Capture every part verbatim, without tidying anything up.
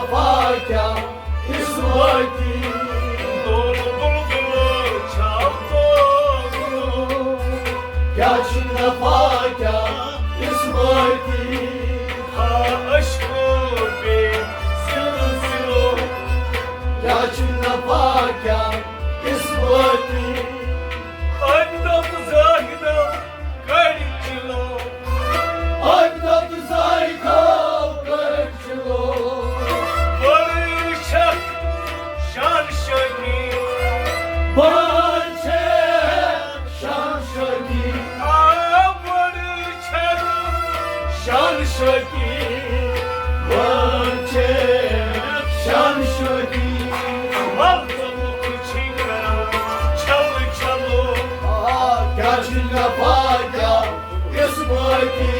پاکیا اس وقتی لول بلبلو چھاو تو۔ کیا چھ نفع کیا اس وقتی؟ ہا عشقو بے زلزلو۔ کیا چھ نفع کیا اس وقتی؟ اکدم زاہدہ کڑ چلو۔ اکدم زاہدہ کڑ چلو۔ بڑ چھک شان شکی۔ بڑ چھک شان شکی۔ آ بڑ چھک شان شکی۔ بڑ چھک شان شکی۔ مل ژٕ مُکھ چھی کران چھل چھلو۔ آ، کیا چھ نفع کیا اس وقتی؟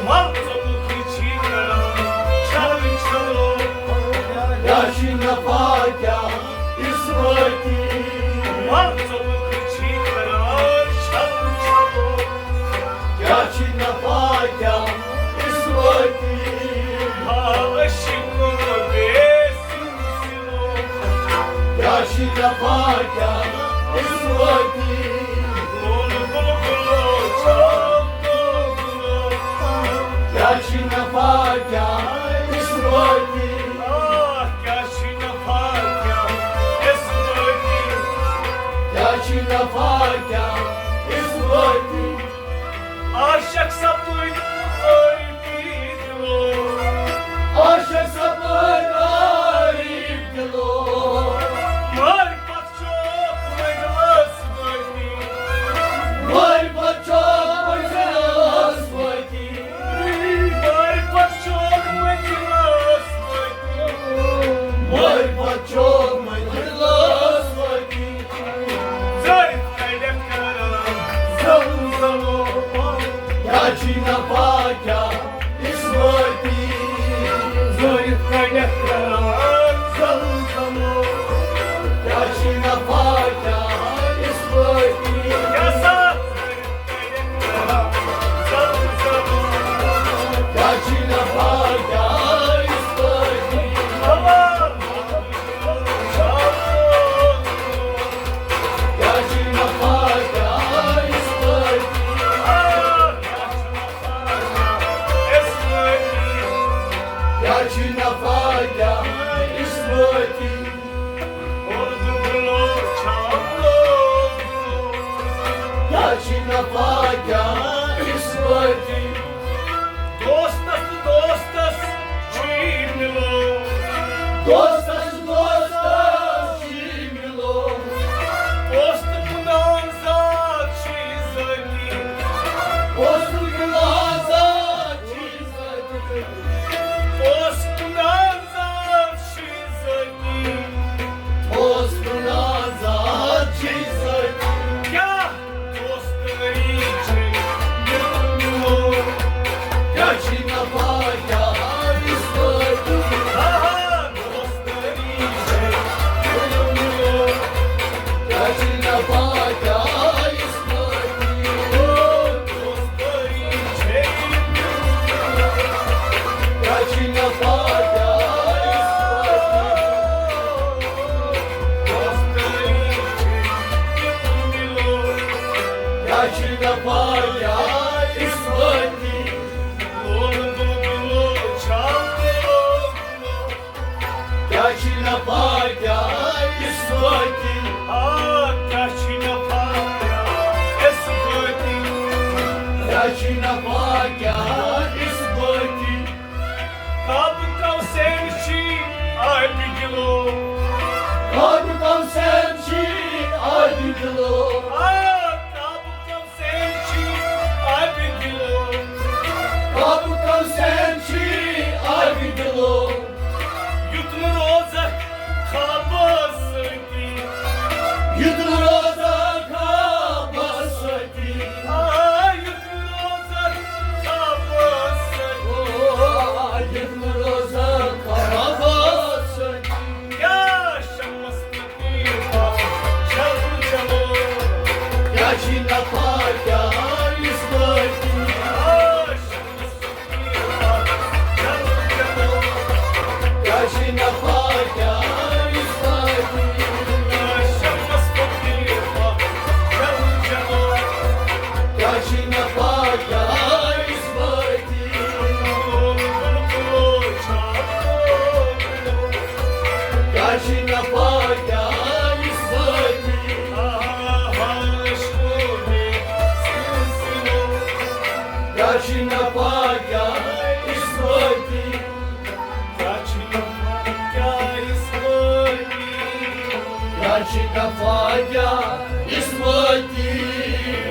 مل ژٕ مُکھ چھی کران چھل چھلو۔ کیا چھ نفع کیا اس وقتی؟ مل ژٕ مُکھ چھی کران چھل چھلو۔ کیا چھ نفع کیا اس وقتی؟ ہا عشقو بے سلسلو۔ کیا چھ نفع کیا اس وقتی؟ لول بلبلو چھاو تو گلو۔ کیا چھ نفع کیا اس وقتی؟ آہ، کیا چھ نفع کیا اس وقتی؟ کیا چھ نفع کیا اس وقتی؟ عاشق سپدۍ عٲرفی دِلو۔ عاشق سپدۍ عٲرفی دِلو۔ مارِ پتہٕ چوک مٔنزِلس وٲتی۔ مارِ پتہٕ چوک مٔنزِلس وٲتی۔ مارِ پتہٕ چوک مٔنزِلس وٲتی۔ مارِ پتہٕ چوک مٔنزِلس وٲتی۔ زٲرِتھ کَڑٮ۪کھ کران زَلزَلو۔ کیا چھ نفع کیا اس وقتی؟ زٲرِتھ کَڑٮ۪کھ کران زَلزَلو۔ کیا چھ نفع کیا اس وقتی؟ کیا سا؟ زَلزَلو۔ کیا چھ نفع کیا اس وقتی؟ دوستس تہٕ دوستس چھی مِلو۔ دوستس تہٕ دوستس چھی مِلو۔ پوٚز تہٕ پُنان ذات چھی ذٲتی۔ پوٚز تہٕ پُنان ذات چھی ذٲتی۔ پوٚز تہٕ پُنان ذات چھی ذٲتی۔ پوٚز تہٕ پُنان ذات چھی ذٲتی۔ کیٛاہ؟ دوستری چھے مِلُن میون۔ کیٛاہ چھی نفع کیٛاہ اس وقتی؟ ہا ہا، دوستری چھے مِلُن میون۔ کیٛاہ چھی نفع کیٛاہ اس وقتی؟ او، دوستری چھے مِلُن میون۔ کیٛاہ چھی نفع کیٛاہ اس وقتی؟ دوستری چھے مِلُن میون۔ کیٛاہ چھی نفع کیٛاہ اس وقتی؟ لول بلبلو چھاو تیرو گلو۔ کیٛاہ چھی نفع کیٛاہ اس وقتی؟ آ، کیٛاہ چھی نفع کیٛاہ اس وقتی؟ کیٛاہ چھی نفع کیٛاہ اس وقتی؟ کعبہٕ قوسین چھی آبِ گلو۔ کعبہٕ قوسین چھی آبِ گلو۔ آ، کعبہٕ قوسین چھی آبِ گلو۔ کعبہٕ قوسین چھی آبِ گلو۔ یُتھ نہٕ روزکھ خوابس سۭتی۔ یُتھ نہٕ روزکھ خوابس سۭتی۔ آ، یُتھ نہٕ روزکھ خوابس سۭتی۔ آ، یُتھ نہٕ روزکھ خوابس سۭتی۔ یا شمس کیٛاہ چھی نفع کیٛاہ اس وقتی؟ آ، شمس کیٛاہ چھی کیٛاہ چھِ نفع، کیٛاہ اِثبٲتی؟ آہا، عشقو بے سلسلو۔ کیٛاہ چھِ نفع، کیٛاہ اِثبٲتی؟ کیٛاہ چھِ نفع، کیٛاہ اِثبٲتی؟ کیٛاہ چھِ نفع، کیٛاہ اِثبٲتی؟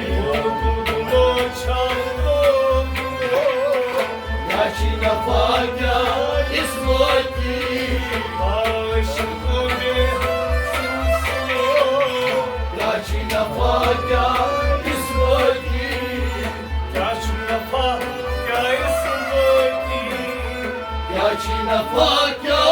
گوٚو گُمو چھا گوٚو گُمو؟ کیٛاہ چھِ نفع، کیٛاہ اِثبٲتی؟ عشقو بے سلسلو۔ کیٛاہ چھِ نفع، کیٛاہ اِثبٲتی؟ کیٛاہ چھِ نفع، کیٛاہ اِثبٲتی؟ کیٛاہ چھِ نفع، کیٛاہ